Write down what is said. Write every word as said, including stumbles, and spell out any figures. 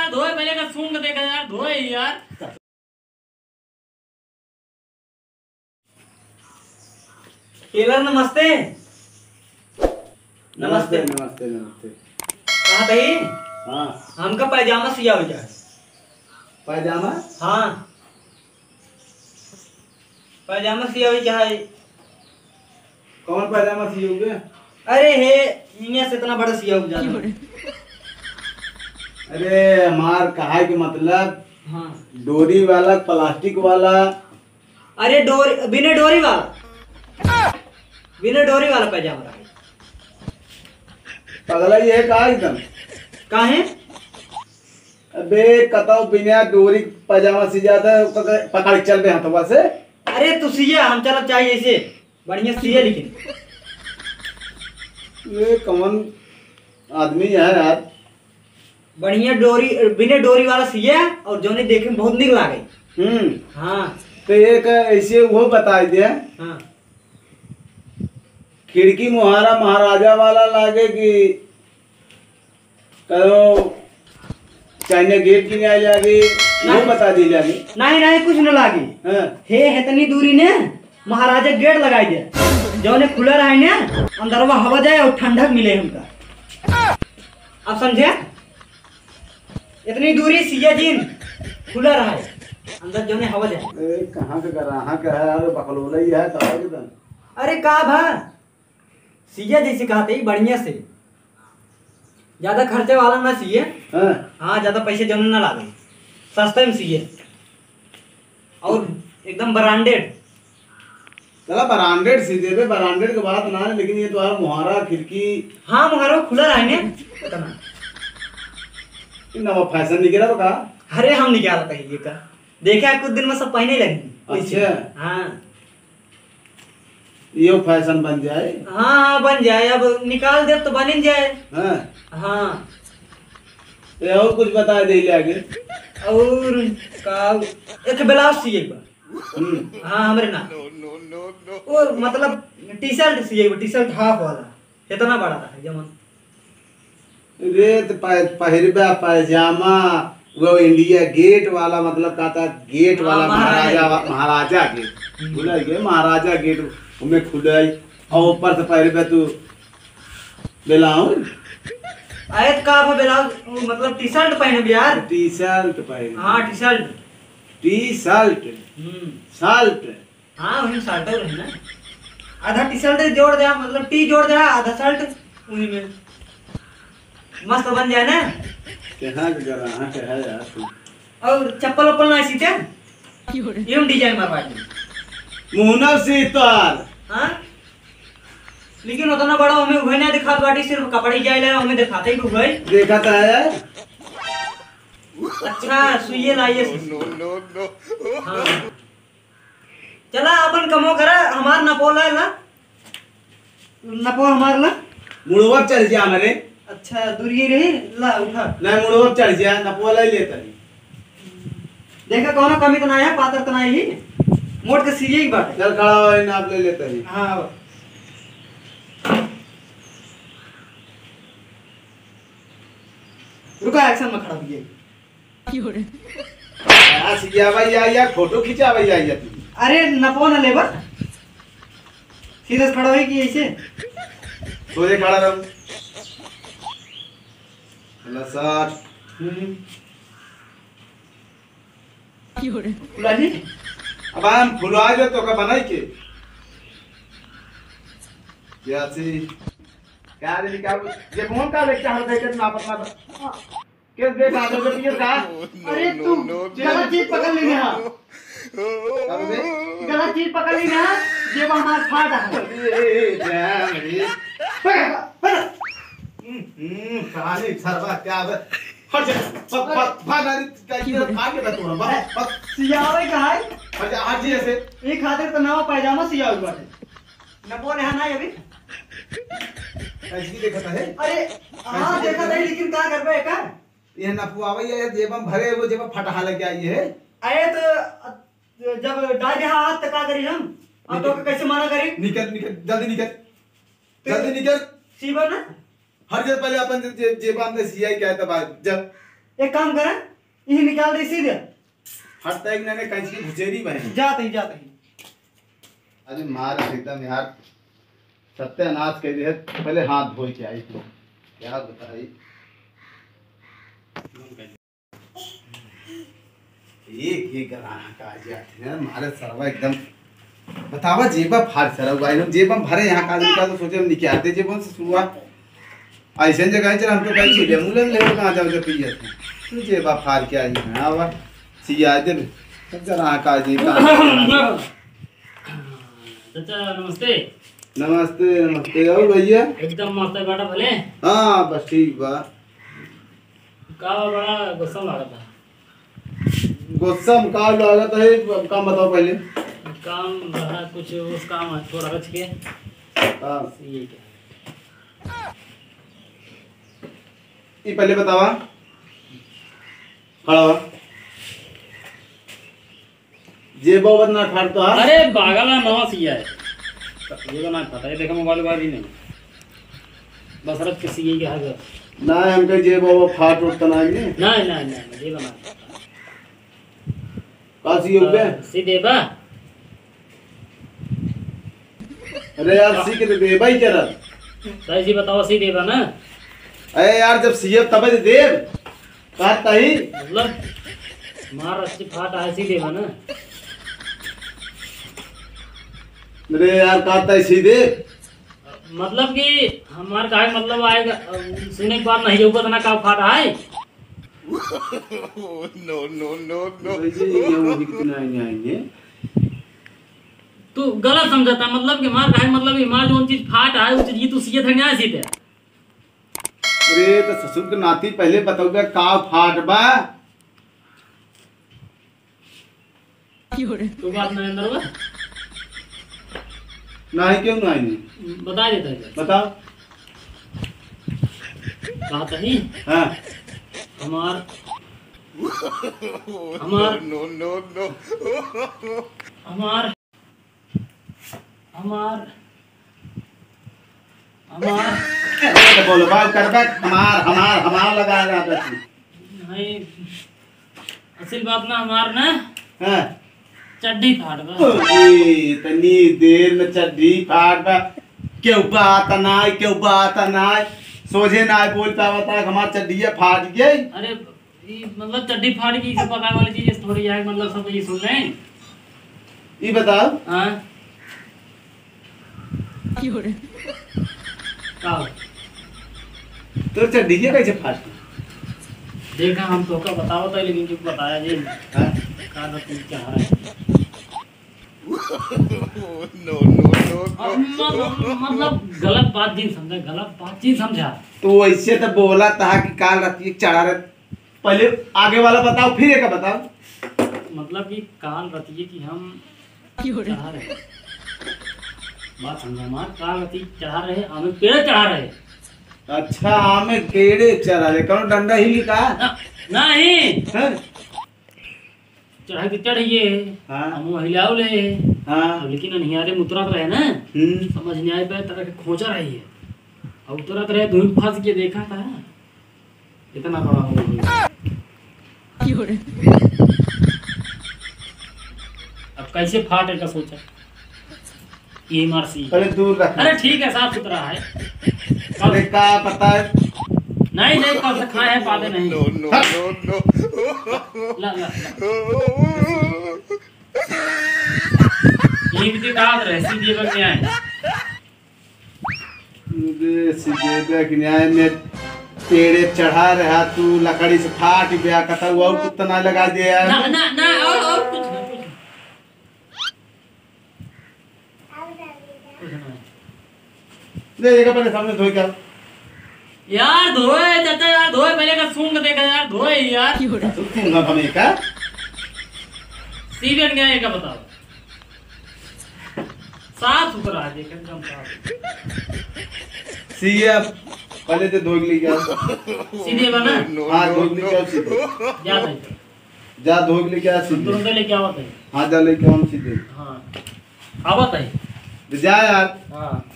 धोए पहले का सूंघ के देखा यार, धोए ही यार। टेलर नमस्ते। नमस्ते, नमस्ते। नमस्ते, नमस्ते। कहाँ तही? हाँ। हमका पैजामा सियावे के है। पैजामा? हाँ। पैजामा सियावे के है। कौन पैजामा सियोगे? अरे हे, इहाँ से इतना बड़ा सियावे ज्यादा। अरे हमार कहाई के मतलब हाँ। डोरी वाला, प्लास्टिक वाला। अरे डोरी, बिना डोरी वाला, बिना डोरी वाला पैजामा रहे। पगला ये का एकदम? काहे? अबे कतौ बिना डोरी पैजामा सियात है, ओकर पकड़ के चल बे हथवा से। अरे तू सिया, हम चलब चाहिए इसे, बढ़िया सिया लेकिन। ये कौन आदमी है यार? बढ़िया डोरी, बिना डोरी वाला सिया और जौने देखे में बहुत निक लागे। हम्म। हाँ। तो एक ऐसे वो बताई दे। हाँ। खिड़की मुहारा महाराजा वाला लागे कि कहो चाइना गेट की न्याय लागे, वो नहीं। बता दी जानी। नहीं, नहीं, कुछ न लागी। हाँ। हे, इतनी दूरी ने महाराजा गेट लगाई दे, जौने खुला रहे ने, अंदरवा हवा जाए और ठंडक मिले हमका। अब समझे? इतनी दूरी सिया जिन खुला रहे, अंदर जौने हवा जाए। ए, कहाँ के ग्राहक है? अरे बकलोला ही है, कहाँ के दन? अरे का भा? सिया जैसे कहा थे, बढ़िया से। ज्यादा खर्चे वाला ना सिए। हाँ। हाँ, ज्यादा पैसे जौने ना लागे। सस्ते में सिए। और एकदम ब्रांडेड। चला, ब्रांडेड सी देबे, ब्रांडेड के बात ना है, लेकिन ये तो यार मुहारा, खिड़की। हाँ, मुहारा खुला रहे ने। इतना। ये नवा फैशन निकला तो का? अरे, हम निकालत है ये का। देखा है, कुछ दिन में सब पहने लगी। अच्छा। हाँ। यो फैशन बन जाए। हाँ, हाँ, बन जाए। अब निकाल दे तो बन ही जाए। हाँ। हाँ। ये और कुछ बता दे ले आगे। और का, एक ब्लाउज सिए बा। हम्म। हाँ, हमरे ना। वो मतलब टी शर्ट सिए बा, टी शर्ट हाफ वाला। इतना बड़ा था जमन। रे त पह-, पहिरबा पैजामा, वो इंडिया गेट वाला, मतलब कहता गेट हाँ, वाला महाराजा महाराजा वा-, महाराजा गेट। हम्म। भूल गए महाराजा गेट, उमे खुले और ऊपर से पहिरबा तू ब्लाउज। अरे त का बा ब्लाउज, मतलब टी शर्ट पहनब यार। टी शर्ट पहन। हाँ, टी शर्ट। T shirt. हम्म। शर्ट। हाँ, वही शर्ट रही ना। आधा टी शर्ट जोड़ दे, मतलब टी जोड़ दे, आधा शर्ट वही में। मस्त बन जाए ना। कहाँ के ग्राहक है यार तू? और चप्पल वप्पल ना सीते? क्यों रे? ये हम डिजाइन मरवा दे। मुहना से तार। हाँ? लेकिन उतना बड़ा हमें वही ना दिखात बाटी, सिर्फ कपड़े जाए ला, हमें दिखाते ही हुए। देखा तो है। अच्छा, सुइये लाइए। No, no, no, no। हाँ। चला, अपन कमो करा, हमार नपो ला, ला। नपो हमार ला। मुड़वा चढ़ जा हमरे। अच्छा, दूरिये रही, ला, उठा। नहीं, मुड़वा चढ़ जा, नपवा ला ही लेता ही। देखा, कौनो कमी तो ना है, पातर तो ना ही। मोट के सीए ही बाटे। चल, खड़ा हो, नाप ले लेता ही। हाँ, अब। रुका, एक्शन में खड़ा हुई है। क्यों रे? आ, सियावा या, या फोटो खिंचावा या, या तू। अरे, नपो न लेबा। सीधे से खड़ा होई कि ऐसे? सोझे खड़ा रहो। लसाट। हम्म। क्यों रे? फुलाही? अब हम फुलवा दे तो का बनाई के? क्या सी? क्या रे, क्या बोल-, ये कौन का लेके आ रहा है, कितना पतला था? के देख, आ, तो ये का? अरे, तू गलत चीज पकड़ लेने, हाँ। क्या बोले? गलत चीज पकड़ लेने, हाँ। ये वो हमारा फाटा है। अरे, ए, ए, जान रे। पकड़, पकड़। हम्म, हम्म, कहानी सरवा क्या बे? हट जा, प-, प-, भाग, अरे, क्या ये फाड़ के बैठो ना, बस, बस। सियावे का है? हट जा, हट जा ऐसे। ये खातिर तो नवा पैजामा सियावे बाटे। नपो नहा ना अभी। ऐसी देखता है? अरे, हाँ, देखा था, लेकिन का करबे एकर? ये नपुआवा, ये जेबम भरे, वो जेबम फटहा लग गया, ये है। अरे, तो जब डाल दे हाथ, तो का करी हम? अब तो निकल। कैसे मना करी? निकल, निकल, जल्दी निकल। फिर जल्दी निकल। सीबा ना? हर जगह पहले अपन जे-, जे-, जेबा अंदर सियाई क्या है, तब आ, जब एक काम करा, इही निकाल दे सीधे। हट तैक ना रे, कैंची की भुजेरी बहन। जात ही, जात ही। अरे मार एकदम यार, सत्यानाश कर दे। पहले हाथ धोई के आई तू, क्या बताई। एक एक ग्राहक आ जाते हैं, मारे सरवा एकदम। बतावा जेबा फाड़ सरवा, एकदम जेबा भरे यहाँ का आदमी का तो सोचे हम निकालते जेबा से सुआ। ऐसे जगह है, चल हम तो कहीं चीजें मुलन ले ना जाओ जब पिए थे। तू जेबा फाड़ के आई है, आवा। सिया दे। सब ग्राहक आ जी का। चाचा नमस्ते। नमस्ते, नमस्ते। और भैया? एकदम मस्त है बेटा, भले? हाँ, बस ठीक बा। का बड़ा गुस्सा लागत है? गुस्सा में का लागत है, अब काम बताओ पहले। काम रहा कुछ, उस काम है थोड़ा रच के। हाँ। ये क्या? ये पहले बतावा। खड़ा हुआ। जेबा ना फाड़ तो, हाँ? अरे, पागल है, नवा सिया है। जेबा ना फाटा, ये देखो, मोबाइल, मोबाइल भी नहीं। बस रख के सिए के हग। ना, हमके जेबा फाट उठ तो ना है। नहीं, नहीं, नहीं, जेबा ना फाटा। का सिए बे? हाँ, सी देबा। अरे यार, सी के तो देबा ही करा। सही सी बताओ, सी देबा ना? अरे यार, जब सिए तबे तो देब। का तही? मतलब, मार अच्छी फाट है, सी देबा ना? अरे यार, का तही सीधे? मतलब कि हमार काहे मतलब आएगा, अ, सुने के बाद नहीं होगा ना का फाट है? No, no, no, no। भाई जी, ये वो भी कितना आएंगे, आएंगे। तू गलत समझता है, मतलब कि हमार काहे मतलब हमार जौन चीज फाट है, वो चीज ये तू सीए थंगा सीते। अरे, तो ससुर के नाती पहले बताओगे का फाट बा? क्यों रे? तू बात नहीं अंदर बा? नहीं, क्यों नहीं? बता देता है। बताओ। बात है? हाँ। हमार, हमार, No, no, no। हमार हमार, हमार। अरे तो बोलो, बात कर बे, हमार, हमार, हमार लगा रहा था तू। नहीं, असल बात ना हमार ना। हाँ। चड्डी फाट बा। ओए, इतनी देर में चड्डी फाट बा। क्यों बात ना, क्यों बात ना। सोझे ना बोल पावता, हमार चड्डिया फाट गई। अरे, ई मतलब चड्डी फाड़ के ई सब पकाए वाली चीज थोड़ी है, मतलब सब ये सुन रहे हैं। ई बताओ। हाँ। क्यों रे? का हो? तो चड्डी के कैसे फाट? देखा, हम तोका बतावत है, लेकिन तू बताया जी। हाँ। का रहती क्या है? No, no, no, no। अब म-, मतलब गलत बात जिन समझा, गलत बात जिन समझा। तो वैसे तो बोला था कि काल रात ये चढ़ा रहे पहले आगे वाला बताओ, फिर एक बताओ। मतलब कि काल रतिये कि हम क्यों रे? चढ़ा रहे। बात समझा हमार, काल रतिये चढ़ा रहे, आमे पेड़े चढ़ा रहे। अच्छा, आमे पेड़े चढ़ा रहे, कौनो डंडा हिली का? ना, नहीं। हैं? चढ़ा के चढ़िए, हाँ। हम हिलाओ ले। हाँ। अब लेकिन अनियारे में उतरत रहे ना, हम्म। समझ नहीं आए पे तरह के खोचा रही है। अब उतरत रहे, धूल फंस के देखा था। इतना बड़ा हो गया। क्यों रे? अब कैसे फाटे का सोचा? ये मार सी। अरे दूर रख। अरे ठीक है, साफ सुथरा है। अरे का पता है? नहीं, नहीं, कब से खाए हैं, पाते नहीं। No, no, no, no। ला, ला, ला। ये भी दिखा रहे, सीधे बन के आए। अरे, सीधे देख, न्याय में पेड़े चढ़ा रहा तू, लकड़ी से फाट गया, कता हुआ, कुत्ता ना लगा दे यार। ना, ना, ना, और, और कुछ ना, कुछ ना। कुछ ना। ले, एक अपने सामने धोई क्या? यार, धोए, चाचा, यार, धोए, पहले का सूंघ देखा, यार, धोए, यार। तू सूंघा था मैं का? सीधे न्याय का बताओ। साफ सुथरा है, देख, एकदम साफ। सीए, पहले तो धोई लेके आ। सीधे बना? हाँ, धोई लेके आ सीधे। जा भाई। जा धोई लेके आ सीधे। तुरंत लेके आवत है। हाँ, जा लेके आओ सीधे। हाँ। आवत है। तो जा यार। हाँ।